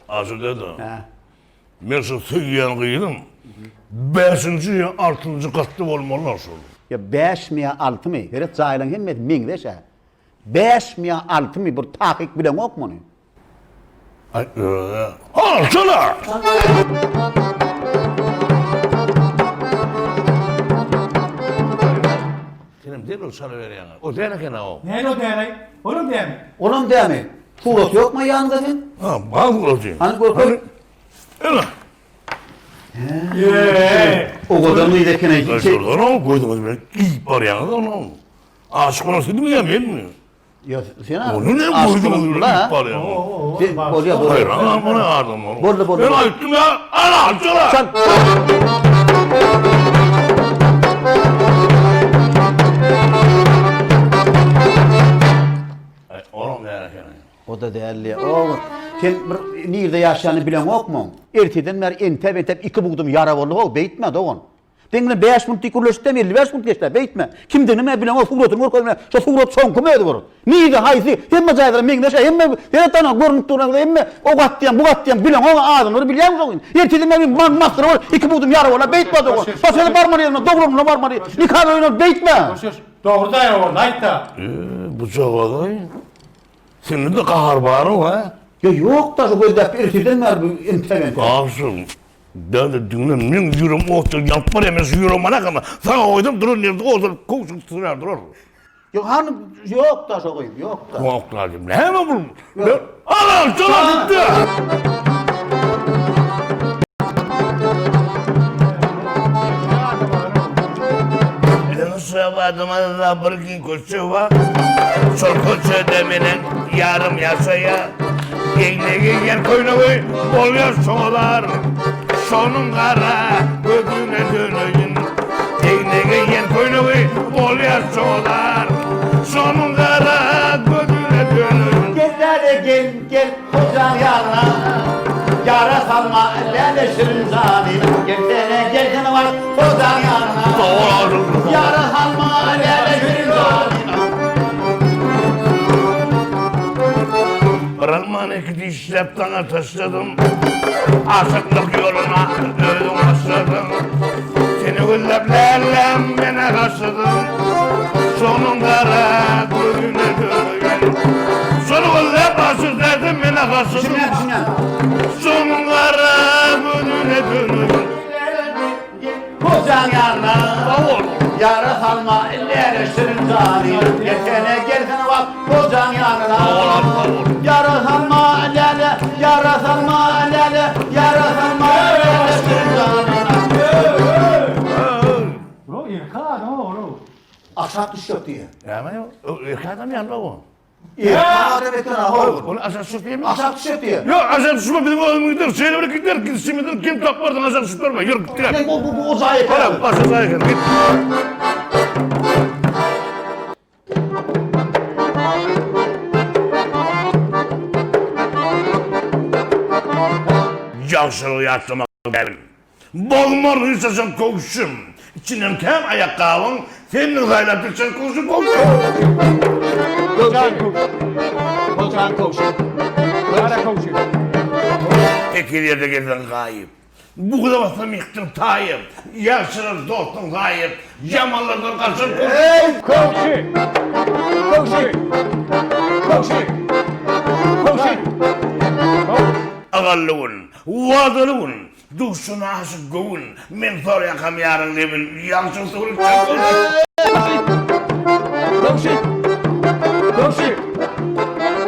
Aşyr dede. Hä. Men şu söýýän gyzym bäşinji ýa altynjy gatda bolmaly şol. Ýa bäşmi ýa altymy? Seret jaýlaryň hemmesi meňzeş-ä. Bäşmi ýa altymy bir takyk bileňok muny. Aý özä. Altyla! Senem derrew çalaberýäň. O däl eken-a o. Näme o däl-aý? Olam dälmi? Olam dälmi? Suraty ýokmy ýanyňda seň? Ha, bar suraty. Hany görkez. Ene. Ýe. Owadan gyz eken-aý. Şurdan gözüňiz bilen iýip barýaňyz ony. Aşyk bolan sizmi ýa menmi? Ýa sen Ony ne gözüňiz bilen iýip barýaňyz? Sen bolýa bolýa. Haýran muny adam. Boldy boldy. Men aýtdym ýa, ana alçala. Çal. Aý, olam däl eken. O-da däldi. O, sen bir nirde ýaşaýanyny bileňokmyň? Ertirden bäri entäp-entäp iki bugdum ýara boldy how, beýtme, dogan. Seň bilen bäş minut diýip gürleşipdem, 55 minut geçdi, beýtme. Kimdigini-me bileňok, suratyny görkezme. Şo surat soňkumy özi bir? Nirde, haýsy? Hemme jaýlara meňzeş, hemme, seret ana, görnüp duran hemme o gat diýen, bu gat diýen, bileňok, adyny bir bilýäňmi şoň? Ertirden bäri men masgara bolup, iki bugdum ýara boldy, beýtme, dogan. Başga ýere barmaly ýerine, dogrugyna barmaly, nika öýüne, beýtme. Köşeş, dogry daýa boldy, aýt-da. Eee, bu jagazaý. Sende-de gahar bar-ow, hä? Ýa ýok-da, şu gözläp ertirden bäri bu entäp-entäp. Aşyr, däde diňle, meň ýüregim otda ýanyp barýar, men şu ýüregimi alakama, saňa goýsam duran ýerde ot alyp köwşüň sürär durar. Ýok, hany, ýok-da şo gyz, ýok-da. Ýok-da diýdim, näme bu? Al, al, çala gitdi! Şabadyma bir giň köçe bar. Şol köçede meniň ýarym ýaşaýar. Egne geýýän köýnegi bolýar şolar. Şonuň gara gözüne döneýin. Egne geýýän köýnegi bolýar şolar. Şonuň gara gözüne döneýin. Gel läle gel gel hojaň ýanyna Ýara salma läle şirin janyna Gelsene gelsene bar hojaň ýanyna Ýara salma läle şirin janyna. Bir almany iki dişläp saňa taşladym Aşyklyk ýoluna özüň başladyň Seni gözläp läläm menä gaşladym Şonuň gara gözüne döneýin Şony gözläp aşyk derdim menä gaşladym Şonuň gara gözüne döneýin Hojaň ýanyna Ýara salma läle şirin jany Gelsene gelsene wah hojaň ýanyna Ýara salma läle ýara salma läle ýara salma läle şirin janyna. Bro erkek adam o bro. Aşak düşjek diýýär. Näme erkek adam ýaly o. Erkek adam eken ahow. Ol aşak düşjek diýme. Aşak düşjek diýýär. Ýok aşak düşme biziň özümiz gider. Şeýle bir gider gidişimizden kim tapmarsyň aşak düşüp görme. Ýör gitdiler. Ne bu bu bu o jaý eken. Bar başga jaý eken git. Ýagşylygy ýatlamak däl. Bolmaz hiç haçan köwşüm. Içinden kän aýakgabyň Seniň saýlap biçen köwşüň köwşüm. Hojan köwşüm. Hojan köwşüm. Gara köwşüm. Tekiz ýerde gezseň gaýyp. Buza bassam ýykdyň taýyp. Ýagşylar dostuň saýyp. Ýamanlardan gaçan köwşüm. Köwşi. Köwşi. Köwşi. Köwşi. Ygally gün, wadaly gün. Duşsun aşyk göwün, men soraýakam ýaryň lebin, ýagşy usuly Köwşi! Köwşi!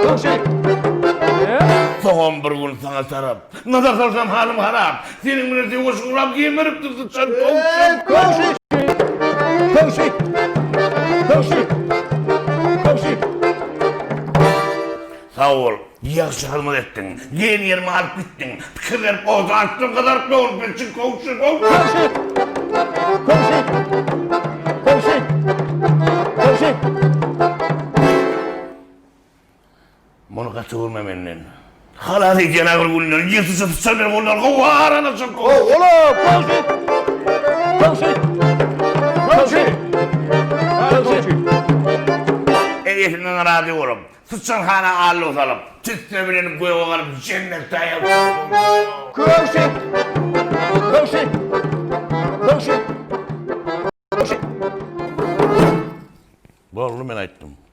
Köwşi! Soňam bir gün saňa tarap, nazar salsam halym harap, seniň bilen söweş gurap gemiripdir syçan köwşi. Köwşi! Köwşi! Köwşi! Sag bol, ýagşy hyzmat etdiň. Geýen ýerime alyp gitdiň. Pikir berip oda atdyň, gyzaryp dogrup bilçin kowşy, kowşy. Kowşy! Kowşy! Kowşy! Muny gaty görme menden. Halas edýän agyr günden, ýyrtyjy syçan bilen gollar gowar-alaşan kowşy. Kowşy! Kowşy! Kowşy! Kowşy! Eýesinden razy bolup, syçanhana allyk salyp, tüsse bilen göge galyp jennetde aýak Köwşi! Köwşi! Köwşi! Köwşi! Boldy men aýtdym.